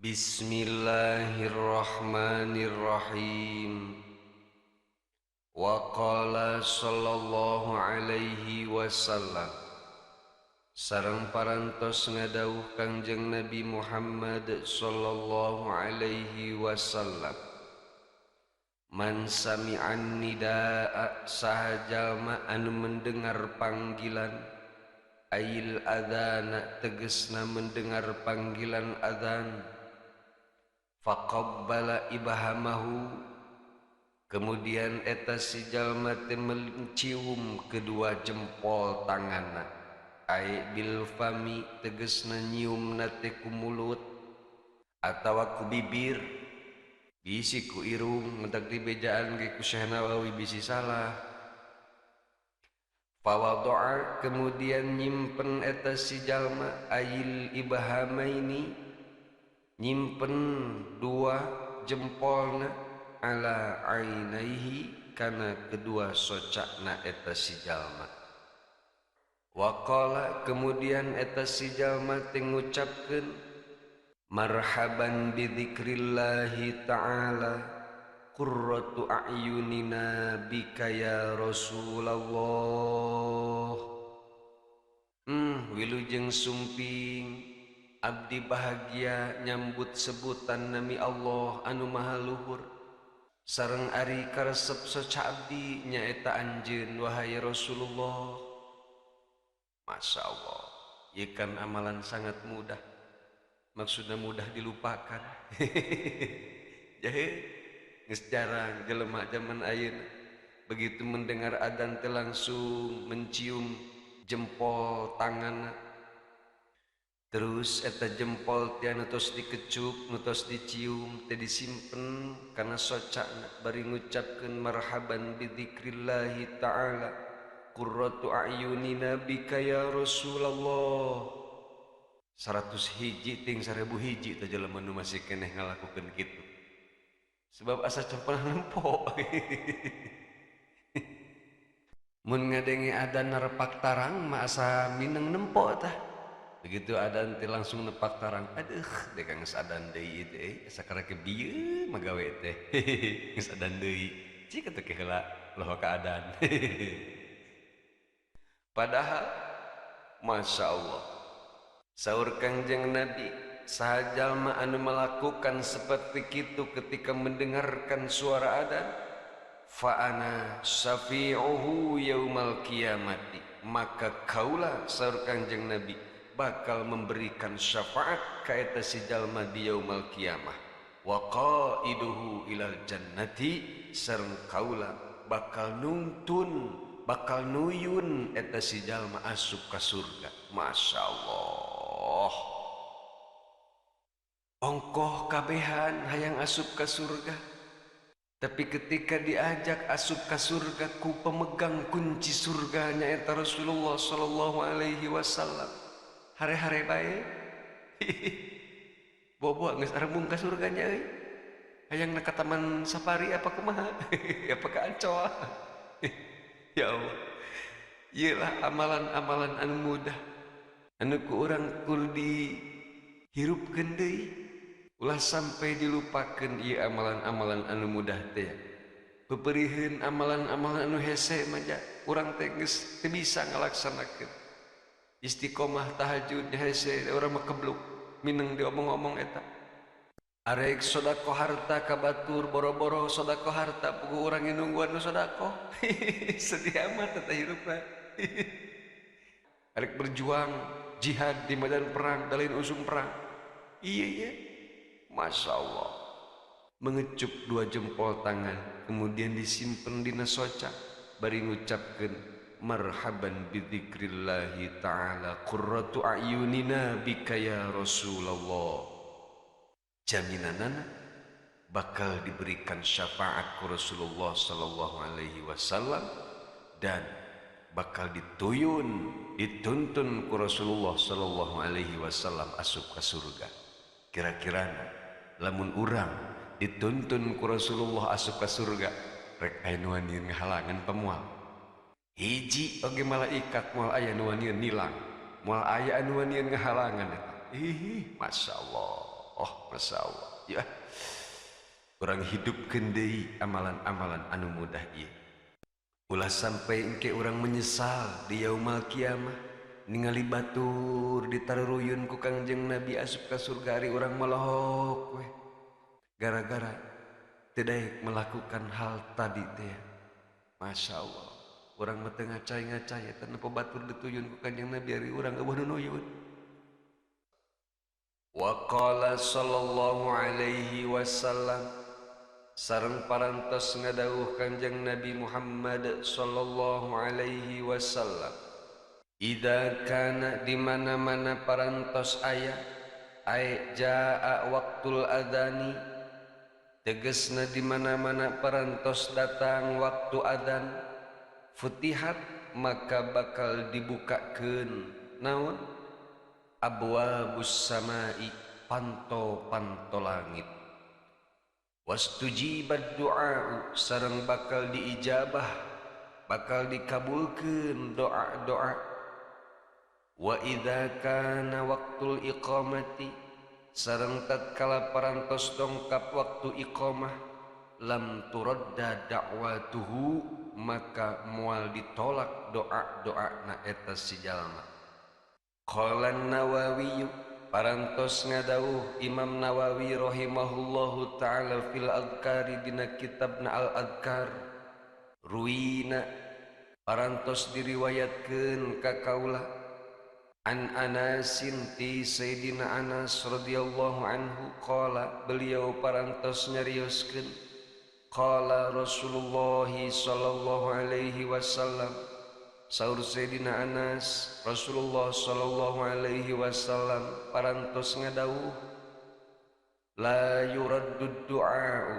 Bismillahirrahmanirrahim. Wa qala sallallahu alaihi wasallam, sareng parantos ngadawuh Kangjeng Nabi Muhammad sallallahu alaihi wasallam, man sami'an nidaa, saha jalma anu mendengar panggilan, ail adzana, tegesna mendengar panggilan adzan, faqabbala ibhamahu, kemudian eta si jalma teh mencium kedua jempol tanganna, ai bil fami, tegesna nyiumna teh ku mulut atawa ku bibir, bisi ku irung, mentak di bejaan ge ku Syekh Nawawi bisi salah. Fawadoa, kemudian nyimpen eta si jalma, ail ibhamaini, nyimpen dua jempolna, ala ainaihi, kana kedua socakna eta si jalma. Waqala, kemudian eta si jalma teh ngucapkeun, marhaban bidzikrillahi ta'ala, qurratu a'yunina bika ya Rasulullah. Wilujeng sumping abdi bahagia nyambut sebutan nami Allah anu maha luhur, sareng ari karesep soca abdi nyaeta anjeun wahai Rasulullah. Masya Allah, ieu kan amalan sangat mudah, maksudnya mudah dilupakan. Jahe geus jarang jelema zaman ayeuna begitu mendengar adzan teh langsung mencium jempol tanganna, terus eta jempol teh anu tos dikecup, nu tos dicium teh disimpen kana socana, bari ngucapkeun marhaban bidzikrillahi ta'ala, qurratu a'yunina bika ya Rasulullah. 100 hiji ting 1000 hiji teh jelema nu masih keneh ngalakukeun kitu, sebab asa can pernah nempo. Mun ngadenge adzan nerepak tarang mah asa mineng nempo tah. Begitu adzan teh langsung nepak tarang, aduh dek geus adzan deui teh, asa karek bieu magawe teh. Geus adzan deui, cik teh heula loh ka adzan. Padahal Masya Allah, saur Kangjeng Nabi, saha jalma anu melakukan seperti itu ketika mendengarkan suara adzan, fa ana syafi'uhu yaumal qiyamati, maka kaula saur Kangjeng Nabi bakal memberikan syafaat ka eta si jalma di yaumal qiyamah, wa qaiduhu ilal jannati, sareng kaula bakal nuntun, bakal nuyun eta si jalma asup ka surga. Masya Allah, ongkoh kabehan hayang asup ka surga, tapi ketika diajak asup ka surga ku pemegang kunci surganya eta Rasulullah sallallahu alaihi wasallam, hare-hare bae. Bobo geus arembung ka surganya euy, hayang na ka taman safari apa kumaha? Apa ka Ancol? Ya Allah, ieu lah amalan-amalan anu mudah anu ku urang kudu dihirupkeun deui, ulah sampai dilupakeun ieu amalan-amalan anu mudah teh. Peperiheun amalan-amalan anu hese mah ja urang teh geus teu bisa ngalaksanakeun. Istiqomah tahajud hese, urang mah kebluk mineng diomong-omong eta. Arek sodako harta ka batur, boro-boro sodako harta puguh urang nungguan nu sodako. Sedih amat eta hirupna. Arek berjuang jihad di medan perang, da lain usum perang. Iya iya, Masya Allah. Mengecup dua jempol tangan, kemudian disimpen dina soca, bari ngucapkeun marhaban bidzikrillahi ta'ala, qurratu a'yunina bika ya Rasulullah. Jaminanana bakal diberikan syafaat ku Rasulullah sallallahu alaihi wasallam dan bakal dituyun, dituntun ku Rasulullah sallallahu alaihi wasallam asup ka surga. Kira-kira lamun urang dituntun ku Rasulullah asup ka surga, rek aya nu wani ngahalangan pemual? Hiji oge malaikat moal aya nu wani nilang, moal aya anu wani ngahalangan eta. Ih, Masya Allah. Oh, Masya Allah ya, urang hidupkeun deui amalan-amalan anu mudah ieu. Ulah sampai engke urang menyesal di yaumal kiamah, ningali batur ditaruruyun ku Kangjeng Nabi asup ka surga, ari urang molohok weh gara-gara tidak melakukan hal tadi teh. Masya Allah, urang mah teu ngacai-ngacai eta, nempo batur dituyun ku Kanjeng Nabi, ari urang euweuh nu nuyun. Wa qala sallallahu alaihi wasallam, sareng parantos ngadawuh Kanjeng Nabi Muhammad sallallahu alaihi wasallam, idza kana, di mana-mana parantos aya, ay jaa waqtul adzani, tegesna di mana-mana parantos datang waktu adzan, futihat, maka bakal dibukakeun naon, abwabus samai, panto-panto langit, wastujibat du'a, sareng bakal diijabah, bakal dikabulkeun doa-doa. Wa idza kana waqtul iqamati, sareng tatkala parantos dongkap waktu iqamah, lam turadda da'watuhu, maka moal ditolak doa-doa na eta si jalma. Qala Nawawi, parantos ngadawuh Imam Nawawi rahimahullahu taala, fil adhkari, dina kitabna Al Adhkar, ruwina, parantos diriwayatkeun ka kaula, an Anasin, ti Sayyidina Anas radhiyallahu anhu, qala, beliau parantos nyarioskeun, qala Rasulullah sallallahu alaihi wasallam, saur Sayyidina Anas, Rasulullah sallallahu alaihi wasallam parantos ngadawuh, la yuraddu du'a,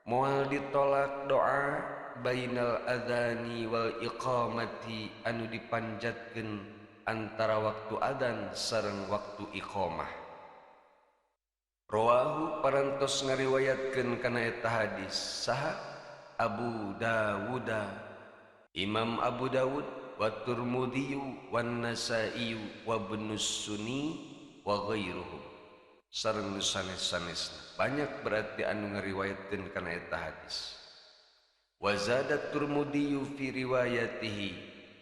moal ditolak doa, bainal adzani wal iqamati, anu dipanjatkeun antara waktu adzan sareng waktu iqamah. Rawahu, parantos ngariwayatkeun kana eta hadis, saha? Abu Dawuda, Imam Abu Dawud, wa Turmudi wan Nasa'i wa Ibnus Sunni wa ghairuhum, sareng nu sanes-sanesna. Banyak berarti anu ngariwayatkeun kana eta hadis. Wa zada Turmudi fi riwayatihi,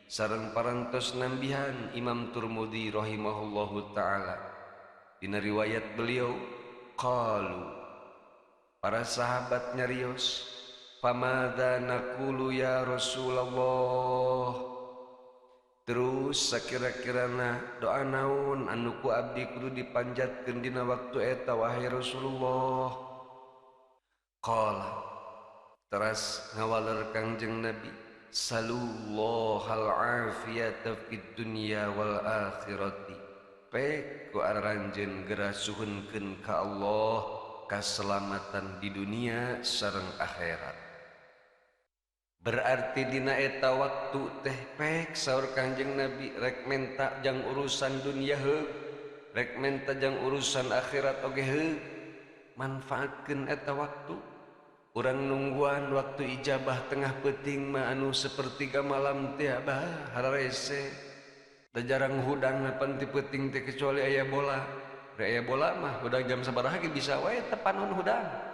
sareng parantos nambihan Imam Turmudi rahimahullahu taala dina riwayat beliau, qalu, para sahabat nyarios, famadza naqulu ya Rasulullah? Terus sakira-kirana doa naon anu ku abdi kudu dipanjatkeun dina waktu eta, wahai Rasulullah? Qala, teras ngawaler Kangjeng Nabi, salullahal afiyata fid dunya wal akhirati, pek ku aranjeun geura suhunkeun ka Allah kaselamatan di dunia sareng akhirat. Berarti dina eta waktu teh, pek saur Kangjeng Nabi, rek menta jang urusan dunia heug, rek menta jang urusan akhirat oge heug, manfaatkeun eta waktu. Urang nungguan waktu ijabah tengah peuting mah, anu sepertiga malam teh, bah, hararese da, jarang hudang pan ti peuting teh, kecuali aya bola. Rek aya bola mah hudang jam sabaraha ge bisa wae teh panon hudang.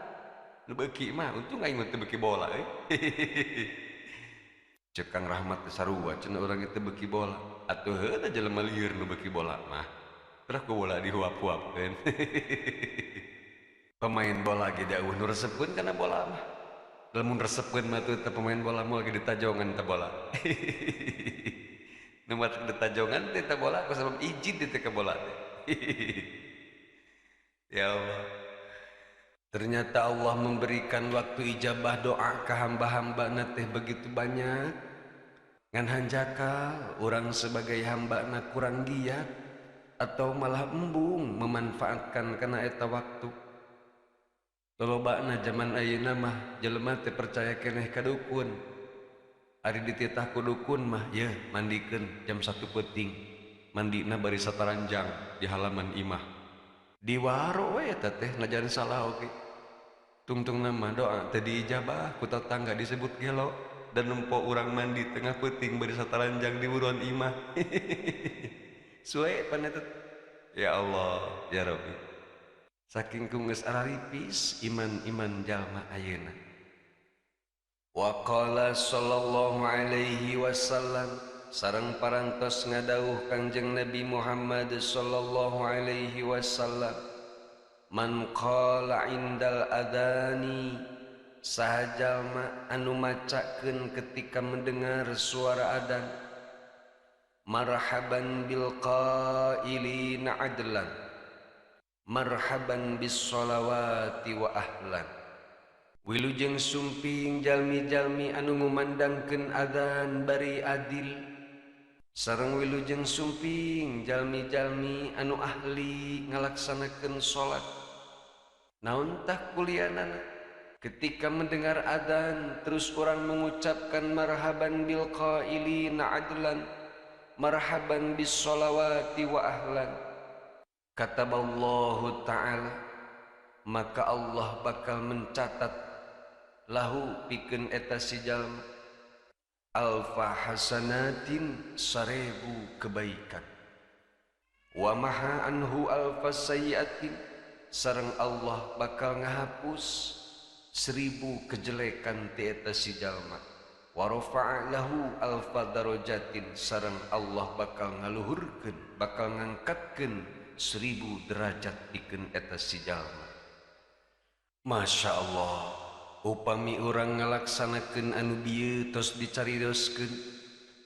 Nu beuki mah untung aing mah teu beuki bola euy. Cek Kang Rahmat teh, sarua cenah urang teh beuki bola. Atuh heuh da, jelema lieur nu beuki bola mah. Terus ku bola dihuap-huapkeun. Pemain bola ge da euweuh nu resepkeun kana bola mah. Lamun resepkeun mah tuh pemain bola moal ge ditajongan teh bola. Nu matak ditajongan teh teh bola kusabab ijid teh ka bola teh. Ya Allah. Ternyata Allah memberikan waktu ijabah doa ke hamba-hamba teh begitu banyak. Ngan hanjakal orang sebagai hamba na kurang giat atau malah embung memanfaatkan kana eta waktu. Lolobana zaman ayeuna mah jelema teh percaya keneh ka dukun. Ari dititah ku dukun mah, ye mandikeun jam 1 peuting. Mandina bari sataranjang di halaman imah. Diwaro we eta teh, najan salah oge. Tungtung nama doa teh diijabah ku tetangga, disebut gelo dan nempo urang mandi tengah peuting bari sataranjang di buruan imah. Suwe pan eta. Ya Allah, ya Rabbi. Saking ku geus araripis iman-iman jalma ayeuna. Wa qala sallallahu alaihi wasallam sareng parantos ngadawuh Kangjeng Nabi Muhammad sallallahu alaihi wasallam, man qala indal adani, saha jalma anu macakeun ketika mendengar suara adan, marhaban bil qailina adlan, marhaban bis sholawati wa ahlan. Wilujeng sumping jalmi-jalmi anu ngumandangkeun adzan bari adil, sareng wilujeng sumping jalmi-jalmi anu ahli ngalaksanakeun salat. Naon tah kulianana? Ketika mendengar adzan terus orang mengucapkan marhaban bil qailina adlan, marhaban bis sholawati wa ahlan. Kataballahu ta'ala, maka Allah bakal mencatat lahu pikeun eta si jalma alfa hasanatin, 1000 kebaikan, wa maha anhu alfa sayyiatin, sareng Allah bakal ngahapus 1000 kejelekan ti eta si jalma, wa rafa'a lahu alfa darajatin, sareng Allah bakal ngaluhurkeun, bakal ngangkatkeun 1000 derajat pikeun eta si jalma. Masya Allah, upami urang ngalaksanakeun anu bieu tos dicarioskeun,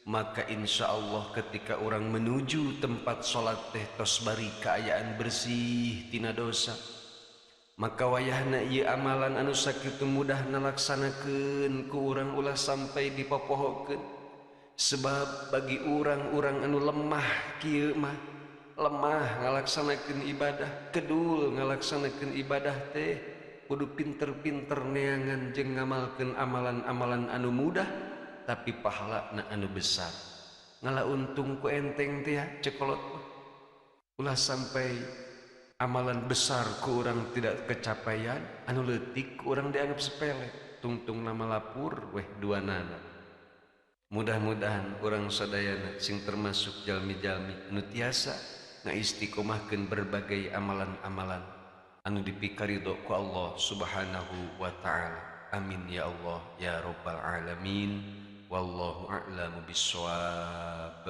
maka insya Allah ketika orang menuju tempat salat teh tos bari kaayaan bersih tina dosa, maka wayahna ieu amalan anu sakitu mudah nalaksanakeun ku urang ulah sampai dipopohokeun. Sebab bagi urang-urang anu lemah kieu mah, lemah ngalaksanakeun ibadah, kedul ngalaksanakeun ibadah teh kudu pinter-pinter neangan jeung ngamalkeun amalan-amalan anu mudah tapi pahalana anu besar. Ngala untung ku enteng teh ya cekolot mah. Ulah sampai amalan besar ku urang tidak kecapaian, anu leutik ku urang dianggap sepele, tungtung nama lapur weh dua nana. Mudah-mudahan urang sadayana sing termasuk jalmi-jalmi anu tiasa ngaistiqomahkeun berbagai amalan-amalan anu dipikaridho ku Allah Subhanahu wa ta'ala. Amin ya Allah ya rabbal alamin. Wallahu a'lamu bissawab.